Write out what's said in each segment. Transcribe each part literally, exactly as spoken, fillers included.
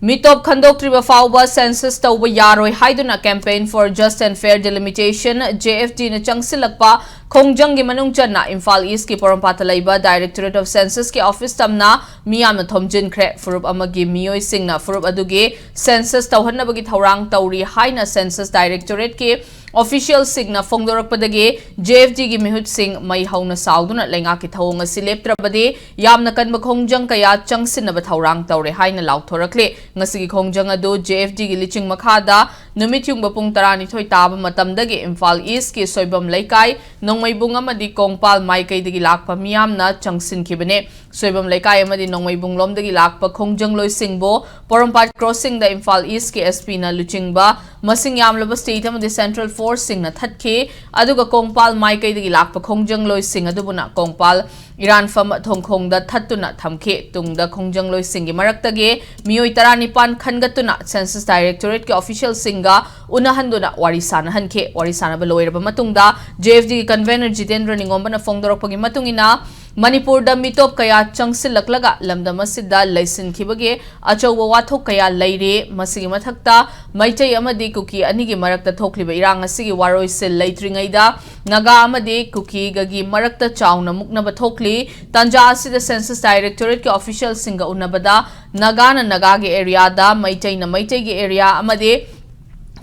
ꯃꯤꯇꯣꯞ ꯈꯟꯗꯣꯛꯇ꯭ꯔꯤꯕ ꯐꯥꯎꯕ census ꯇꯧꯕ ꯌꯥꯔꯣꯏ ꯍꯥꯏꯗꯨꯅ Campaign for Just and Fair Delimitation, J F D ꯅ ꯆꯪꯁꯤꯜꯂꯛꯄ ꯈꯣꯡꯖꯪꯒꯤ ꯃꯅꯨꯡ ꯆꯟꯅ ꯏꯝꯐꯥꯜ ꯏꯁꯀꯤ ꯄꯣꯔꯣꯝꯄꯥꯠꯇ ꯂꯩꯕ Directorate of Census ꯀꯤ ꯑꯣꯐꯤꯁ ꯇꯝꯅ ꯃꯤꯌꯥꯝꯅ ꯊꯣꯝꯖꯤꯟꯈ꯭ꯔꯦ꯫ ꯐꯨꯔꯨꯞ ꯑꯃꯒꯤ ꯃꯤꯑꯣꯏꯁꯤꯡꯅ ꯐꯨꯔꯨꯞ ꯑꯗꯨꯒꯤ census ꯇꯧꯍꯟꯅꯕꯒꯤ ꯊꯧꯔꯥꯡ ꯇꯧꯔꯤ ꯍꯥꯏꯅ Census Directorate ꯀꯤ ꯑꯣꯐꯤꯁꯤꯌꯦꯜꯁꯤꯡꯅ ꯐꯣꯡꯗꯣꯔꯛꯄꯗꯒꯤ J F D ꯒꯤ ꯃꯤꯍꯨꯠꯁꯤꯡ ꯃꯩ ꯍꯧꯅ ꯁꯥꯎꯗꯨꯅ ꯂꯩꯉꯥꯛꯀꯤ ꯊꯧꯑꯣꯡ ꯑꯁꯤ ꯂꯦꯞꯇ꯭ꯔꯕꯗꯤ ꯌꯥꯝꯅ ꯀꯟꯕ ꯈꯣꯡꯖꯪ ꯀꯌꯥ ꯆꯪꯁꯤꯟꯅꯕ ꯊꯧꯔꯥꯡ ꯇꯧꯔꯦ ꯍꯥꯏꯅ ꯂꯥꯎꯊꯣꯔꯛꯂꯦ꯫ ꯉꯁꯤꯒꯤ ꯈꯣꯡꯖꯪ ꯑꯗꯨ J F D ꯒꯤ ꯂꯤꯆꯤꯡ ꯃꯈꯥꯗ ꯅꯨꯃꯤꯠ ꯌꯨꯡꯕ ꯄꯨꯡ ꯇꯔꯥꯅꯤꯊꯣꯏ ꯇꯥꯕ ꯃꯇꯝꯗꯒꯤ ꯏꯝꯐꯥꯜ ꯏꯁꯀꯤ ꯁꯣꯏꯕꯝ ꯂꯩꯀꯥꯏ, ꯅꯣꯡꯃꯩꯕꯨꯡ ꯑꯃꯗꯤ ꯀꯣꯡꯄꯥꯜ ꯃꯥꯏꯀꯩꯗꯒꯤ ꯂꯥꯛꯄ ꯃꯤꯌꯥꯝꯅ ꯆꯪꯁꯤꯟꯈꯤꯕꯅꯦ꯫ ꯁꯣꯏꯕꯝ ꯂꯩꯀꯥꯏ ꯑꯃꯗꯤ ꯅꯣꯡꯃꯩꯕꯨꯡꯂꯣꯝꯗꯒꯤ ꯂꯥꯛꯄ ꯈꯣꯡꯖꯪꯂꯣꯏꯁꯤꯡꯕꯨ ꯄꯣꯔꯣꯝꯄꯥꯠ ꯀ꯭ꯔꯣꯁꯤꯡꯗ ꯏꯝꯐꯥꯜ ꯏꯁꯀꯤ S P ꯅ ꯂꯨꯆꯤꯡꯕ ꯃꯁꯤꯡ ꯌꯥꯝꯂꯕ state ꯑꯃꯗꯤ central forceꯁꯤꯡꯅ ꯊꯠꯈꯤ꯫ ꯑꯗꯨꯒ ꯀꯣꯡꯄꯥꯜ ꯃꯥꯏꯀꯩꯗꯒꯤ ꯂꯥꯛꯄ ꯈꯣꯡꯖꯪꯂꯣꯏꯁꯤꯡ ꯑꯗꯨꯕꯨꯅ ꯀꯣꯡꯄꯥꯜ ꯏꯔꯥꯟꯐꯝ ꯊꯣꯡꯈꯣꯡꯗ ꯊꯠꯇꯨꯅ ꯊꯝꯈꯤ꯫ ꯇꯨꯡꯗ ꯈꯣꯡꯖꯪꯂꯣꯏꯁꯤꯡꯒꯤ ꯃꯔꯛꯇꯒꯤ ꯃꯤꯑꯣꯏ ꯇꯔꯥꯅꯤꯄꯥꯟ ꯈꯟꯒꯠꯇꯨꯅ Census Directorate ꯀꯤ ꯑꯣꯐꯤꯁꯤꯌꯦꯜꯁꯤꯡꯒ ꯎꯅꯍꯟꯗꯨꯅ ꯋꯥꯔꯤ ꯁꯥꯅꯍꯟꯈꯤ꯫ ꯋꯥꯔꯤ ꯁꯥꯅꯕ ꯂꯣꯏꯔꯕ ꯃꯇꯨꯡꯗ J F D ꯒꯤ convener ꯖꯤꯇꯦꯟꯗ꯭ꯔ ꯅꯤꯉꯣꯝꯕꯅ ꯐꯣꯡꯗꯣꯔꯛꯄꯒꯤ ꯃꯇꯨꯡ ꯏꯟꯅ, ꯃꯅꯤꯄꯨꯔꯗ ꯃꯤꯇꯣꯞ ꯀꯌꯥ ꯆꯪꯁꯤꯜꯂꯛꯂꯒ ꯂꯝꯗꯝ ꯑꯁꯤꯗ ꯂꯩꯁꯤꯟꯈꯤꯕꯒꯤ ꯑꯆꯧꯕ ꯋꯥꯊꯣꯛ ꯀꯌꯥ ꯂꯩꯔꯤ꯫ ꯃꯁꯤꯒꯤ ꯃꯊꯛꯇ ꯃꯩꯇꯩ ꯑꯃꯗꯤ ꯀꯨꯀꯤ ꯑꯅꯤꯒꯤ ꯃꯔꯛꯇ ꯊꯣꯛꯂꯤꯕ ꯏꯔꯥꯡ ꯑꯁꯤꯒꯤ ꯋꯥꯔꯣꯏꯁꯤꯜ ꯂꯩꯇ꯭ꯔꯤꯉꯩꯗ ꯅꯥꯒꯥ ꯑꯃꯗꯤ ꯀꯨꯀꯤꯒꯒꯤ ꯃꯔꯛꯇ ꯆꯥꯎꯅ ꯃꯨꯛꯅꯕ ꯊꯣꯛꯂꯤ꯫ ꯇꯥꯟꯖꯥ ꯑꯁꯤꯗ Census Directorate ꯀꯤ ꯑꯣꯐꯤꯁꯤꯌꯦꯜꯁꯤꯡꯒ ꯎꯅꯕꯗ ꯅꯥꯒꯥꯅ ꯅꯥꯒꯥꯒꯤ ꯑꯦꯔꯤꯌꯥꯗ, ꯃꯩꯇꯩꯅ ꯃꯩꯇꯩꯒꯤ ꯑꯦꯔꯤꯌꯥ ꯑꯃꯗꯤ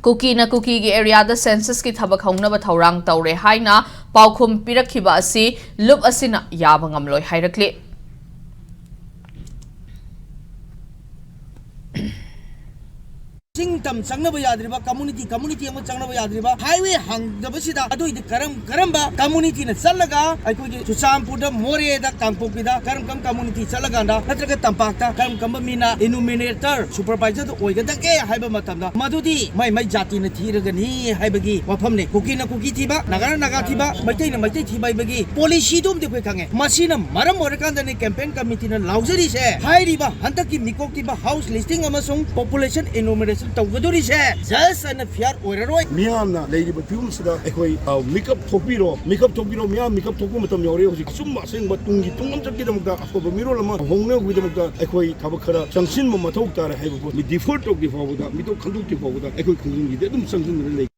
ꯀꯨꯀꯤꯅ ꯀꯨꯀꯤꯒꯤ ꯑꯦꯔꯤꯌꯥꯗ census ꯀꯤ ꯊꯕꯛ ꯍꯧꯅꯕ ꯊꯧꯔꯥꯡ ꯇꯧꯔꯦ ꯍꯥꯏꯅ ꯄꯥꯎꯈꯨꯝ ꯄꯤꯔꯛꯈꯤꯕ ꯑꯁꯤ ꯂꯨꯞ ꯑꯁꯤꯅ ꯌꯥꯕ ꯉꯝꯂꯣꯏ ꯍꯥꯏꯔꯛꯂꯤ꯫ ꯆꯤꯡ ꯇꯝ ꯆꯪꯅꯕ ꯌꯥꯗ꯭ꯔꯤꯕ, community community ꯑꯃ ꯆꯪꯅꯕ ꯌꯥꯗ꯭ꯔꯤꯕ, highway ꯍꯥꯡꯗꯕꯁꯤꯗ ꯑꯗꯨꯏꯗꯤ ꯀꯔꯝ ꯀꯔꯝꯕ community ꯅ ꯆꯠꯂꯒ ꯑꯩꯈꯣꯏꯒꯤ ꯆꯨꯔꯆꯥꯟꯄꯨꯔꯗ, ꯃꯣꯔꯦꯗ, ꯀꯥꯡꯄꯣꯛꯄꯤꯗ ꯀꯔꯝ ꯀꯔꯝ community ꯆꯠꯂꯀꯥꯟꯗ, ꯅꯠꯇ꯭ꯔꯒ ꯇꯝꯄꯥꯛꯇ ꯀꯔꯝ ꯀꯔꯝꯕ ꯃꯤꯅ enumerator, supervisor ꯗ ꯑꯣꯏꯒꯗꯒꯦ ꯍꯥꯏꯕ ꯃꯇꯝꯗ ꯃꯗꯨꯗꯤ ꯃꯥꯏ ꯃꯥꯏ ꯖꯥꯇꯤꯅ ꯊꯤꯔꯒꯅꯤ ꯍꯥꯏꯕꯒꯤ ꯋꯥꯐꯝꯅꯤ꯫ ꯀꯨꯀꯤꯅ ꯀꯨꯀꯤ ꯊꯤꯕ, ꯅꯥꯒꯥꯅ ꯅꯥꯒꯥ ꯊꯤꯕ, ꯃꯩꯇꯩꯅ ꯃꯩꯇꯩ ꯊꯤꯕ ꯍꯥꯏꯕꯒꯤ policy ꯗꯨꯝꯗꯤ ꯑꯩꯈꯣꯏ ꯈꯪꯉꯦ꯫ ꯃꯁꯤꯅ ꯃꯔꯝ ꯑꯣꯏꯔꯀꯥꯟꯗꯅꯤ campaign committee ꯅ ꯂꯥꯎꯖꯔꯤꯁꯦ꯫ ꯍꯥꯏꯔꯤꯕ ꯍꯟꯗꯛꯀꯤ ꯃꯤꯀꯣꯛ ꯊꯤꯕ house listing ꯑꯃꯁꯨꯡ population enumeration ꯇꯧꯒꯗꯣꯔꯤꯁꯦ just and fair ꯑꯣꯏꯔꯔꯣꯏ꯫ ꯃꯤꯌꯥꯝꯅ ꯂꯩꯔꯤꯕ ꯐꯤꯕꯝꯁꯤꯗ ꯑꯩꯈꯣꯏ, ꯑ, ꯃꯤꯀꯞ ꯊꯣꯛꯄꯤꯔꯣ, ꯃꯤꯀꯞ ꯊꯣꯛꯄꯤꯔꯣ, ꯃꯤꯌꯥꯝ ꯃꯤꯀꯞ ꯊꯣꯛꯄ ꯃꯇꯝ ꯌꯧꯔꯦ꯫ ꯍꯧꯖꯤꯛ ꯑꯆꯨꯝꯕ ꯑꯁꯦꯡꯕ ꯇꯨꯡꯒꯤ ꯇꯨꯡꯂꯝꯆꯠꯀꯤꯗꯃꯛꯇ, ꯑꯐꯕ ꯃꯤꯔꯣꯜ ꯑꯃ ꯍꯧꯅꯕꯒꯤꯗꯃꯛꯇ ꯑꯩꯈꯣꯏ ꯊꯕꯛ ꯈꯔ ꯆꯪꯁꯤꯟꯕ ꯃꯊꯧ ꯇꯥꯔꯦ ꯍꯥꯏꯕ ꯄꯣꯠ ꯃꯤ defer ꯇꯧꯗ꯭ꯔꯤ ꯐꯥꯎꯕꯗ, ꯃꯤꯇꯣꯞ ꯈꯟꯗꯣꯛꯇ꯭ꯔꯤ ꯐꯥꯎꯕꯗ ꯑꯩꯈꯣꯏ ꯈꯣꯡꯖꯪꯁꯤꯗꯤ ꯑꯗꯨꯝ ꯆꯪꯁꯤꯟꯗꯨꯅ ꯂꯩ꯫